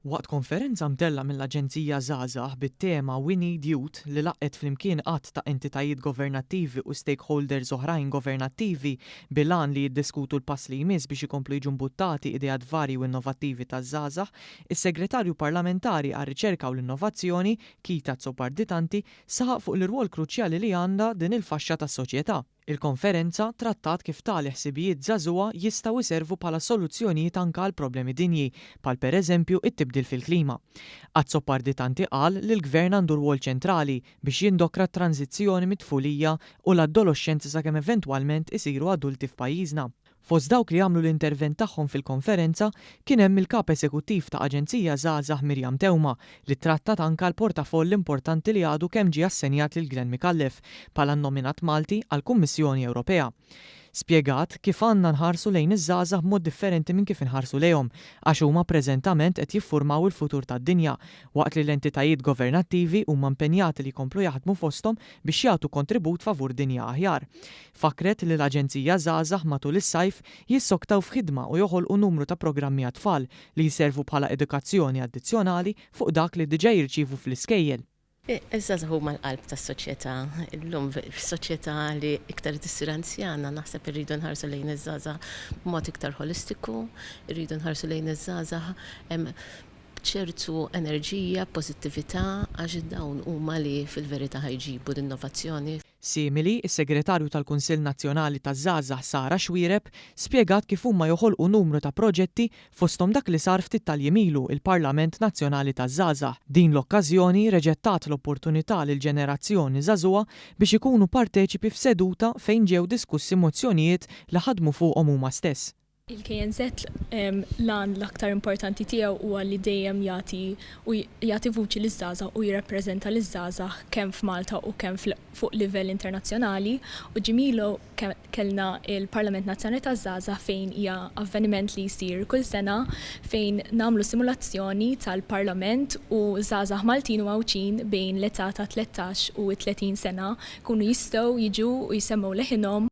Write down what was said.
Waqt konferenza mtellgħa mill-Aġenzija Żgħażagħ bit-tema We Need Youth li laqqgħet flimkien għadd ta' entitajiet governattivi u stakeholders oħrajn governattivi bil-għan li jiddiskutu l-pass li jmiss biex ikomplu jiġu mbuttati ideat varji u innovattivi taż-żgħażagħ, is-Segretarju Parlamentari għar-Riċerka u l-Innovazzjoni, Keith Azzopardi Tanti, saħaq fuq l-irwol kruċjali li għandha din il-faxxa tas-soċjetà. Il-konferenza trattat kif tali ħsibijiet żagħżugħa jistgħu jservu bħala soluzzjonijiet anke għal problemi dinji, bħal pereżempju t-tibdil fil-klima. Azzopardi Tanti qal li l-Gvern għandu rwol ċentrali biex jindokra t-tranżizzjoni mit-tfulija u l-adoloxxenza sakemm eventwalment isiru adulti f'pajjiżna. Fost dawk li għamlu l-intervent tagħhom fil-konferenza kien hemm il-Kap Eżekuttiv ta' Aġenzija Żgħażagħ Miriam Teuma li trattat anke l-portafoll importanti li għadu kemm ġie assenjat lil Glenn Micallef bħala n-nominat Malti għall-Kummissjoni Ewropea. Spjegat kif għandna nħarsu lejn iż-żgħażagħ b'mod differenti minn kif inħarsu lejhom għax huma preżentament qed jiffurmaw il-futur tad-dinja waqt li l-entitajiet governattivi huma impenjati li jkomplu jaħdmu fosthom biex jagħtu kontribut favur dinja aħjar. Fakkret li l-Aġenzija Żgħażagħ matul is-sajf jissoktaw f'ħidma u joħolqu numru ta' programmi għat-tfal li jservu bħala edukazzjoni addizzjonali fuq dak li diġà jirċievu fl-iskejjel. Iż-żgħażagħ huma l-qalb tas-soċjetà. Illum f'soċjetà li iktar qed issir anzjana naħseb irridu nħarsu lejn iż-żgħażagħ b'mod iktar ħolistiku, irridu nħarsu lejn iż-żgħażagħ b'ċertu enerġija, pożittività għax dawn huma li fil-verità ħa jġibu l-innovazzjoni. Simili, is-Segretarju tal-Kunsill Nazzjonali taż-Żgħażagħ Sara Xuereb spjegat kif huma joħolqu numru ta' proġetti fosthom dak li sar ftit tal-jiem ilu il-Parlament Nazzjonali taż-Żgħażagħ. Din l-okkażjoni reġgħet tat l-opportunità lill-ġenerazzjoni żagħżugħa biex ikunu parteċipi f'seduta fejn ġew diskussi mozzjonijiet li ħadmu fuqhom huma stess. Il-KNZ l-għan l-aktar importanti tiegħu huwa li dejjem jagħti u jagħti vuċi liż-żgħażagħ u jirrappreżenta liż-żgħażagħ kemm f'Malta u kemm fuq livell internazzjonali u ġimgħa ilu kellna l-Parlament Nazzjonali taż-Żgħażagħ fejn hija avveniment li jsir kull sena fejn nagħmlu simulazzjoni tal-Parlament u żgħażagħ Maltin u Għawdxin bejn l-età ta' 13 u 30 sena jkunu jistgħu jiġu u jsemmgħu leħinhom.